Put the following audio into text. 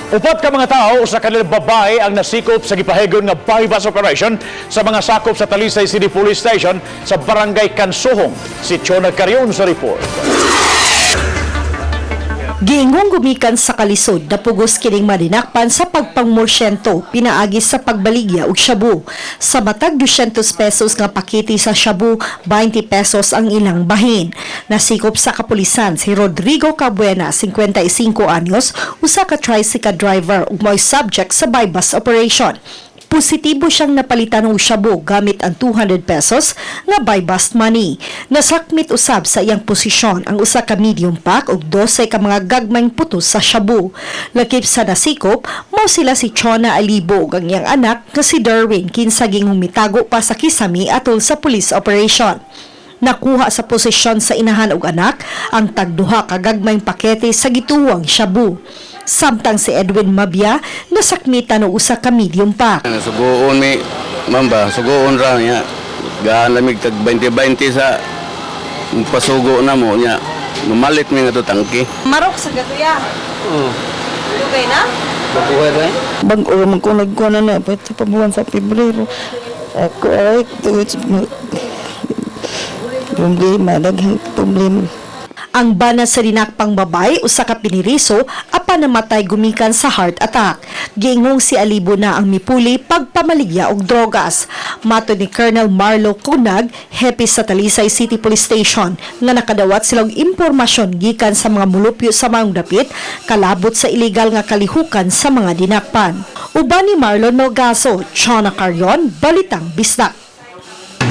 Upat ka mga tao sa kanilang babae ang nasikop sa gipahigayon nga buy-bust operation sa mga sakop sa Talisay City Police Station sa Barangay Kansuhong. Si Chona Carion sa report. Giingong gumikan sa kalisod na pugos kining madinakpan sa pagpangmorsyento pinaagi sa pagbaligya og shabu. Sa matag 200 pesos nga pakete sa shabu, 20 pesos ang ilang bahin. Nasikop sa kapulisan si Rodrigo Cabuena, 55 anyos, usa ka tricycle driver ug mo'y subject sa buy-bust operation. Positibo siyang napalitan og shabu gamit ang 200 pesos nga buy-bust money. Nasakmit usab sa iyang posisyon ang usa ka medium pack ug 12 ka mga gagmayng putos sa shabu. Lakip sa nasikop, mao sila si Chona Alibo ug ang iyang anak nga si Derwin, kinsa gingong mitago pa sa kisami atol sa police operation. Nakuha sa posisyon sa inahan ug anak ang tagduha ka gagmayng pakete sa gituwang shabu. Samtang si Edwin Mabia nasakmitan og usa ka medium pack. Suguon mi, ma'am ba, suguon ra niya. Gaan lamig tag 20-20 sa pasugo na mo niya. Mamalit mi nga to tangki. Marok sa gatuya. Oh. Dugay na? Baguhay ra. Bag-o man ko nagkuha na na pwede pa buwan sa Pebrero. Ako ay tuwit problema, daghang problema. Ang bana sa dinakpang babay, usa ka piniriso, apan namatay gumikan sa heart attack. Giingong si Alibo na ang mipuli pagpamaligya og drogas. Matod ni Colonel Marlo Kunag, hepe sa Talisay City Police Station, nga nakadawat silang impormasyon gikan sa mga mulupyo sa maong dapit kalabot sa illegal nga kalihukan sa mga dinakpan. Uban ni Marlon Melgaso, Chona Carion, Balitang Bisdak.